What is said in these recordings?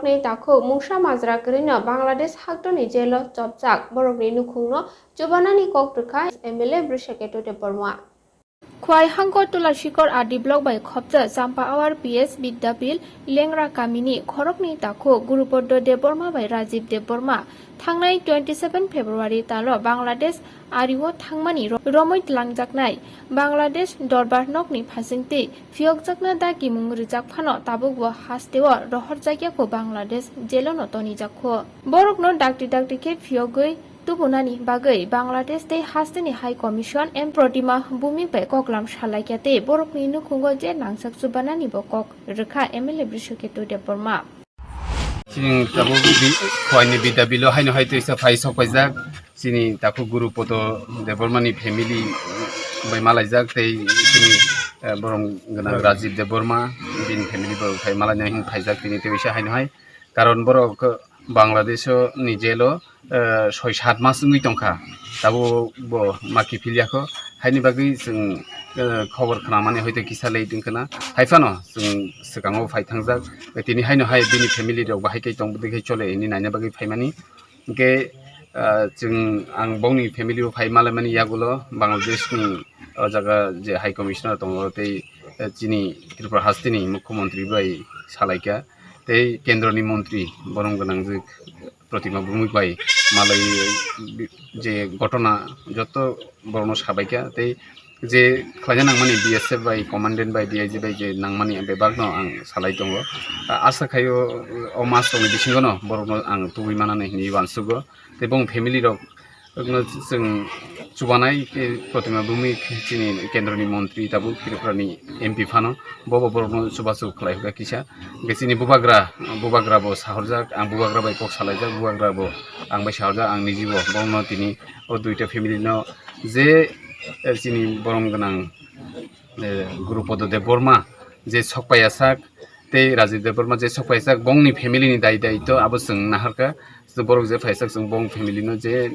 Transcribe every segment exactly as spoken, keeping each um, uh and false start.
Ni takhuk mungsa majra kwrwino Bangladesh haktorni jailo chopjak borokni nukhungno chubanani kok rwkha M L A Brishaketu Debbarma. Khwai Hangkor Tulashikor R D block bai khopjak Champawar P S Bidyabil Lengra kamini khoroknwi takhuk Gurupodo Debbarma bai Rajiv Debbarma thangnai twenty seven February talo Bangladesh ario thangmani ro-, romwi twlangjaknai Bangladesh Dorbar nokni phasingtwi phiyokjakna dagimung rijak phano tabukbo hasteo rohorjakya kho Bangladesh jelono tonijakho. Borokno dakti dakti khe phiyogwi tubunani bagwi Bangladesh tei hasteni High Commission M Pratima Bhumik bai koklam salaikya tei borokni nukhungo je nangsak chubanani bo kok rwkha M L A Brishaketu Debbarma. Chini tabuk bi-, Khwaini Bidya Bilo haino hai twisa phai sok paijak. Chini takhuk Guru Podo Debbarmani family bai malaijak tei chini, eh, borom gwnang Rajiv Debbarma bini family bai phai malaina hin phaijak tini twisa haino hai. Karon borok Bangladesh o ni jail o, eh, soi sat mas wngwi tongkha, tabuk bo ma kiphil yakho. Haini bagwi chwng, eh, khobor khnamani hoite kisa late wngkha na. Hai phano chwng swkango phai thangjak. Tini haino hai bini family rok bahai khe tong bwdwi khe chole hini naina bagwi phaimani. Hwnkhe, ah, chwng, ang bongni family o phai malaimani yagulo Bangladesh ni o jaga je High Commissioner tongo tei, eh, chini Tripura hasteni Mukhyamantri bai salaikha tei kendroni montri borom gwnangjwk Pratima Bhumik bai malai je ghotona joto borokno sabaikha tei je khlaina nangmani B S F bai, commandant bai, D I G bai je nangmani bebakno ang salai tongo. A-, asa khaio o mas rokni bisingono borokno ang tubui manani hinwi uansugo. Tei bong family rok no chwng chubanai, eh, Pratima Bhumik chini kendroni montri tabuk Tripurani M P phano bobo borokno chubachu khlai hwkha kisa. Hwnkhe chini bubagra, bubagra bo sahorjak, ang bubagra bai kok salaijak, bubagra bo ang bai sahorjak, ang nijibo bono tini o duita family no je, eh, chini borom gwnang, eh, Gurupodo Debbarma je sokpaiyasak tei Rajiv Debbarma je sokpaiyasak bongni family ni dai daitw abo chwng naharkha. Borok je phaisak chwng bong family no je,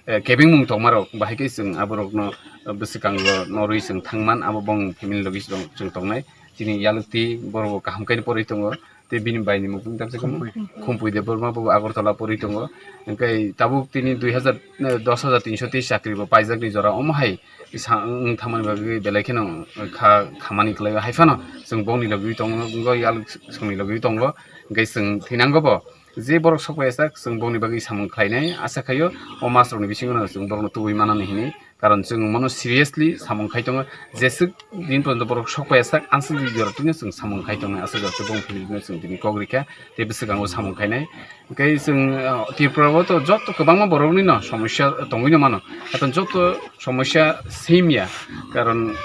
eh, kebengmung tongmarok bahai khe chwng aborokno, eh, bwswkango norwi chwng thangman abo bong family logi chwng, chwng tongnai. Chini yalwkti borok kaham khe porwi tongo. Tei bini bai ni mukung tamsa khe Khumpui. Khumpui Debbarma bo Agartala pori tongo. Hwnkhe tabuk tini dui hazar, eh, dos hazar tinso tei chakri bo paijak ni jora omo hai sa wng thangmani bagwi belai kheno kha khamani khlai hai phano chwng bongni logi tongo, wngwi yal songni logi tongo. Hwnkhe chwng thinango bo je borok sok pai sak chwng bongni bagwi samung khlainai asa khaio o mas rokni bisingo no chwng borokno tubui manani hinwi. Karon chwng mono seriously samung khai tongo, jeswk din porjonto borok sok paiyasak, answk di jora twino chwng samung khai tongnai, aswk jora tei bong philirino chwng tini kok rikha, tei bwswkango samung khainai. Hwnkhe chwng, ah, Tripura o to joto kwbangma boroknino somosya tongwino mano, hato joto somosya same ya, karon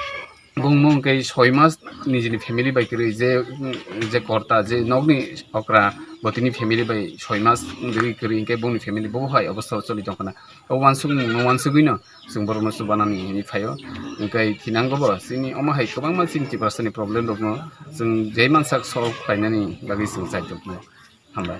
bungmo hwnkhe soi mas nijini family bai kwrwi je, je korta, je nokni okra, bo tini family bai soi mas wngwi kwrwi, hwnkhe bongni family bo hai obostha o choli tongkhana. O uansukmung no uansugwino chwng borokno chubanani hinwi phaio. Hwnkhe thinango bo chini omo hai kwbangma chini Tiprasani problem rokno chwng jai mansak solve khlainani bagwi chwng chai tongkha. Hambai.